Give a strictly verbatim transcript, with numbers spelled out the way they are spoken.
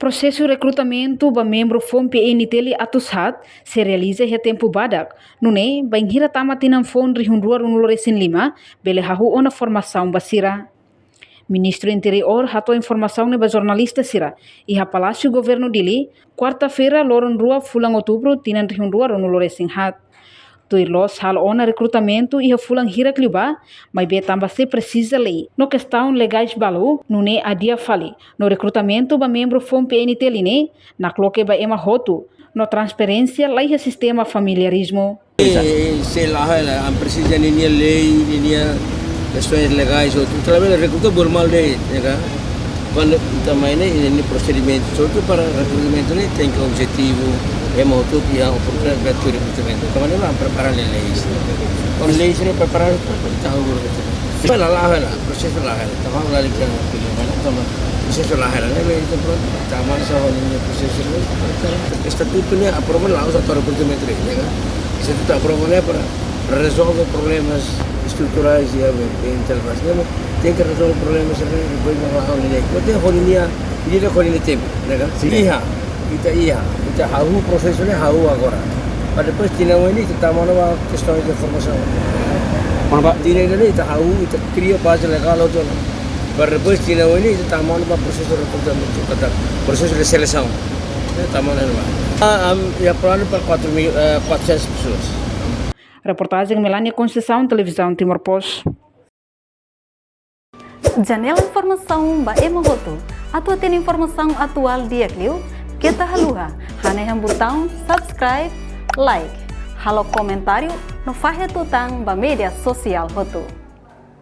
Prosesu rekrutamentu ba membru foun P N T L atus haat sei realiza iha tempu badak, nune'e bainhira tama tinan foun rihun rua ruanulu resin lima, bele hahú ona formasaun ba sira. Ministru Interiór hato'o informasaun ne'e ba jornalista sira iha Palásiu Governu Dili, kuarta-feira, loron rua fulan Outubru, tinan rihun rua ruanulu resin haat. Tuir loos halo ona rekrutamentu iha fulan hirak liubá, maibé tanba sei presiza lei no kestaun legais balu, nune'e adia fali no rekrutamentu ba membru foun P N T L ne'e nakloke ba ema hotu, no transparénsia laiha sistema familiarizmu. Eh, sei la hela, ami presiza ninia lei, ninia kestaun legais, hotu. Tanba bele rekruta bolu malu de'it, ya kan? Kuandu ita mai ne'e, ninia prosedimentu, hotu para rekrutamentu ne'e tenke objetivu, ema hotu iha oportunidade ba tuir rekrutamentu. Tanba ne'e ami prepara lei, lei. Kuandu lei sira prepara, tahu. Ba la hela, prosesu la hela. Tanba la liga, tanba prosesu la hela. Ne'e, ita prontu, tanba sa ninia prosesu ne'e. Estatutu ne'e aprova la uza para rekrutamentu, ya kan? Estatutu aprova ne'e para rezolve problemas estruturais iha P N T L, mas ne'e tenke rezolve problemas ne'e, depois ba la hau ne'e. Kote ho ninia, ida ho ninia tempu, ya kan? Sin. Iha, ita iha, ita hahú prosesu ne'e hahú agora. Para depois tinan oin ne'e ita tama ona ba kestaun de formasaun. Mana, Pak? Tinan oin ne'e ita hahú, ita kria baze legál hotu ona. Para depois tinan oin ne'e ita tama ona ba prosesu rekrutamentu, katak prosesu de selesaun. Ne'e tama ona ba. Ah, am, iha planu para quatro mil, eh, quatrocentas pessoas. Reportajen Melania Conceição, Televizaun Timor Post. Janela informasaun ba ema hotu. Atu hatene informasaun atuál di'ak liu, keta haluha hanehan butaun subscribe, like, halo komentáriu no fahe tutan ba média sosiál hotu.